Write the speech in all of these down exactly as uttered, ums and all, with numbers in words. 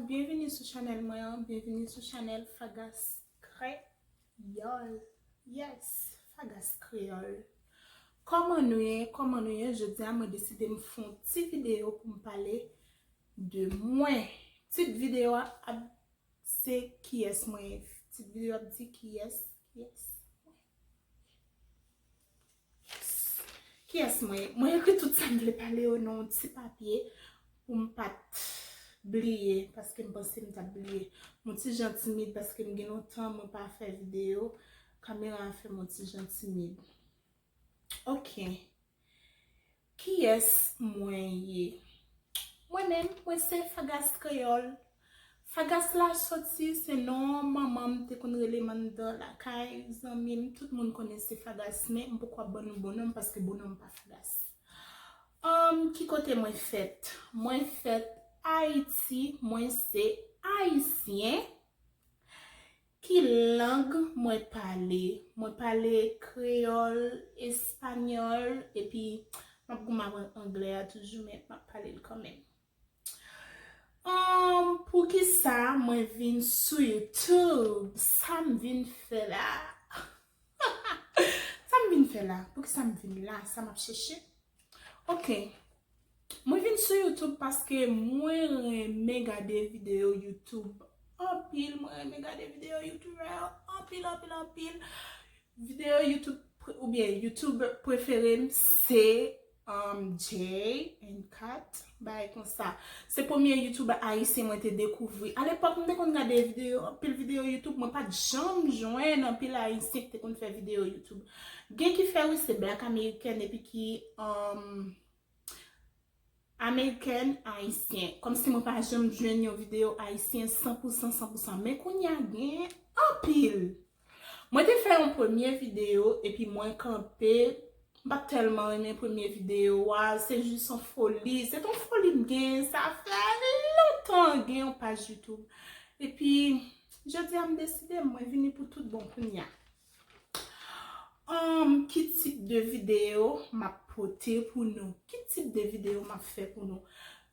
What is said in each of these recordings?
Byenvini sou chanèl mwen an, byenvini sou chanèl Fagas Kreyòl. Yes, Fagas Kreyòl. Kòman nou ye? Kòman nou ye? Jodi a, mwen deside m fè yon ti videyo pou m pale de mwen. Tit videyo a ap se kiyès mwen ye. Tit videyo ap di kiyès, kiyès mwen ye. Kiyès mwen ye? Mwen ekri tout sa m vle pale yo nan yon ti papye pou m pa t bliye, paske m panse m t ap bliye. M yon ti jan timid paske m gen lontan mwen pa fè videyo. Kamera a fè m yon ti jan timid. Ok. Kiyès mwen ye? Mwen menm, mwen se Fagas Kreyòl. Fagas la soti, se non manman m te konn rele m anndan lakay, zanmi m, tout moun konnen se Fagas, men m poko ap ban nou bon non m paske bon non m pa Fagas. Ann, ki kote mwen fèt? Mwen fèt Ayiti, mwen se ayisyen. Ki lang mwen pale? Mwen pale kreyòl, espanyòl, epi m ap goumen aprann anglè a toujou, men m ap pale l kanmenm. Ann, poukisa mwen vin sou YouTube? Sa m vin fè la? Sa m vin fè la? Poukisa m vin la? Sa m ap chèche? Ok. Mwen vin sou YouTube paske mwen renmen gade videyo YouTube anpil. Mwen renmen gade videyo YouTuber yo anpil, anpil, anpil. Videyo YouTube pre- oubyen YouTuber prefere m se um, Jay and Kat, bagay konsa. Se premye YouTuber ayisyen mwen te dekouvri. Alepòk, m te konn gade videyo, anpil videyo YouTube, mwen pa t janm jwenn anpil ayisyen ki te konn fè videyo YouTube. Gen ki fè wi, se black American epi ki um, American ayisyen. Kòmsi mwen pa janm jwenn yon videyo ayisyen san pou san, san pou san. Men kounye a gen anpil. Mwen te fè yon premye videyo epi mwen kanpe. M pa t tèlman renmen premye videyo a. Se jis yon foli. Se t yon foli m gen. Sa fè lontan gen yon paj YouTube. Epi, jodi a m deside mwen vini pou tout bon kounye a. Ann, ki tip de videyo m ap pote pou nou? Ki tip de videyo m ap fè pou nou?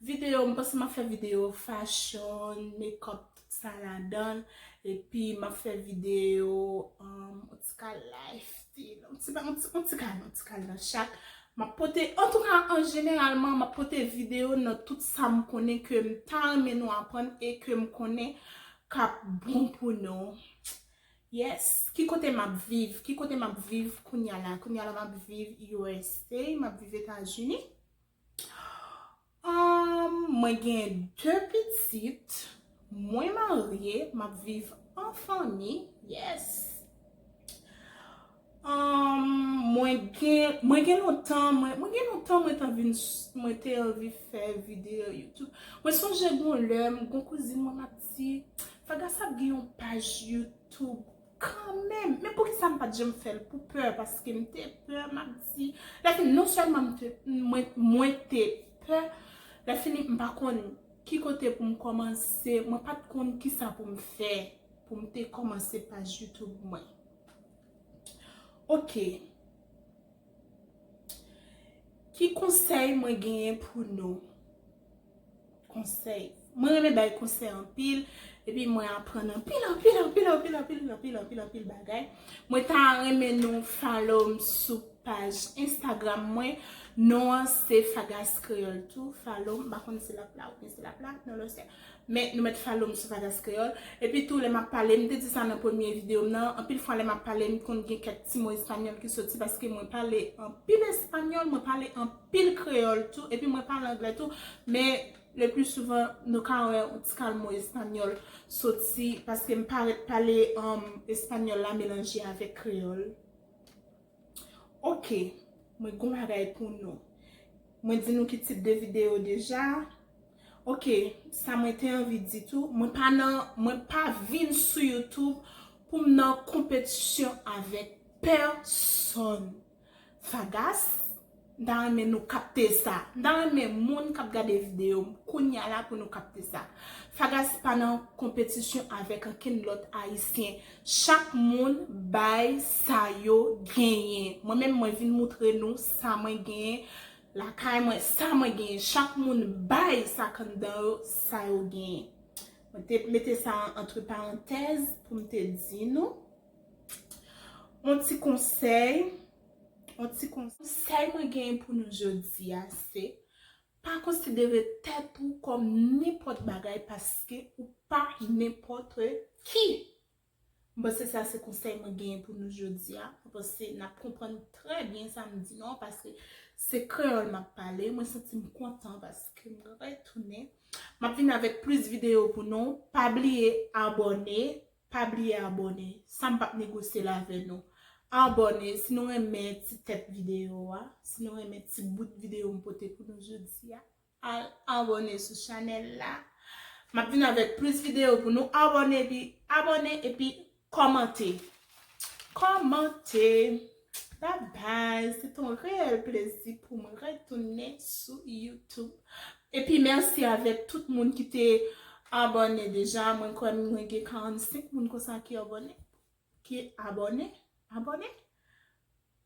Videyo, m panse m ap fè videyo fashion, makeup, tout sa ladan l. Epi m ap fè videyo, ann, yon ti ka lifestyle, yon ti, yon ti, yon ti ka, yon ti ka nan chak. M ap pote, antouka, an jeneralman, m ap pote videyo nan tout sa m konnen ke m ta renmen nou aprann e ke m konnen k ap bon pou nou. Yes. Ki kote m ap viv? Ki kote m ap viv kounya la? Kounya la m ap viv U S A, m ap viv Etazini. Ann, mwen gen de pitit. Mwen marye, m ap viv an fanmi. Yes. Ann, mwen gen, mwen gen lontan, mwen, mwen gen lontan mwen te anvi, mwen te anvi fè videyo YouTube. Mwen sonje gon lè, m gon kouzin mwen m ap di, Fagas ap gen yon paj YouTube kanmenm. Men poukisa m pa t janm fè l? Pou pè, paske m te pè, m ap di. Lè fini, non sèlman m te, mwen, mwen te pè, lè fini, m pa konn ki kote pou m kòmanse, mwen pa t konn kisa pou m fè pou m te kòmanse paj YouTube mwen. Ok. Ki konsèy mwen genyen pou nou? Konsèy. Mwen renmen bay konsèy anpil, epi mwen aprann anpil, anpil, anpil bagay. Mwen ta renmen nou follow m sou paj Instagram mwen. Non an se Fagas Kreyòl tou. Follow m. M pa konn si l ap la oubyen si l ap la. Non, non, se Men nou mèt follow m sou Fagas Kreyòl. Epi tou, lè m ap pale, m te di sa nan premye videyo m nan, anpil fwa lè m ap pale, m konn gen kèk ti mo espanyòl ki soti paske mwen pale anpil espanyòl, mwen pale anpil kreyòl tou, epi mwen pale anglè tou. Men le plus souvent, nou ka wè yon ti kal mo espanyòl soti paske m parèt pale, um, espanyòl la melanje avèk kreyòl. Ok, mwen gon bagay pou nou. Mwen di nou ki tip de videyo deja. Ok, sa mwen te anvi di tou, mwen pa nan, mwen pa vin sou YouTube pou m nan konpetisyon avèk pèsonn. Fagas, M ta renmen nou kapte sa. M ta renmen moun k ap gade videyo m kounye a la pou nou kapte sa. Fagas pa nan konpetisyon avèk ankenn lòt Ayisyen. Chak moun bay sa yo genyen. Mwen menm, mwen vin moutre nou sa mwen genyen lakay mwen, sa mwen genyen. Chak moun bay sa k anndan yo, sa yo genyen. Mwen te mete sa an antre parantèz pou m te di nou. Yon ti konsèy, yon ti konsèy, konsèy mwen genyen pou nou jodi a, se pa konsidere tèt ou kòm nenpòt bagay, paske ou pa nenpòt ki. M panse sa se konsèy mwen genyen pou nou jodi a. Mwen panse n ap konprann trè byen sa m di nou an, paske se kreyòl m ap pale. Mwen santi m kontan paske m retounen. M ap vin avèk plis videyo pou nou. Pa bliye abòne, pa bliye abòne. Sa m p ap negosye l avè nou. Abòne, si nou renmen ti tèt videyo a, si nou renmen ti bout videyo m pote pou nou jodi a, al abòne sou chanèl la. M ap vin avèk plis videyo pou nou. Abòne epi, abòne epi kòmante. Kòmante. Babay, se te yon reyèl plezi pou mwen retounen sou YouTube. Epi mèsi avèk tout moun ki te abòne deja. Mwen kwè mwen gen karannsenk moun konsa ki abòne. Ki abòne? Abòne?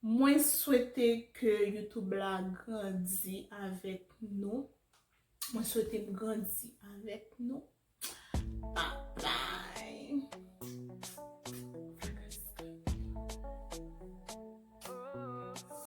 Mwen swete ke YouTube la grandi avèk nou. Mwen swete m grandi avèk nou. Babay.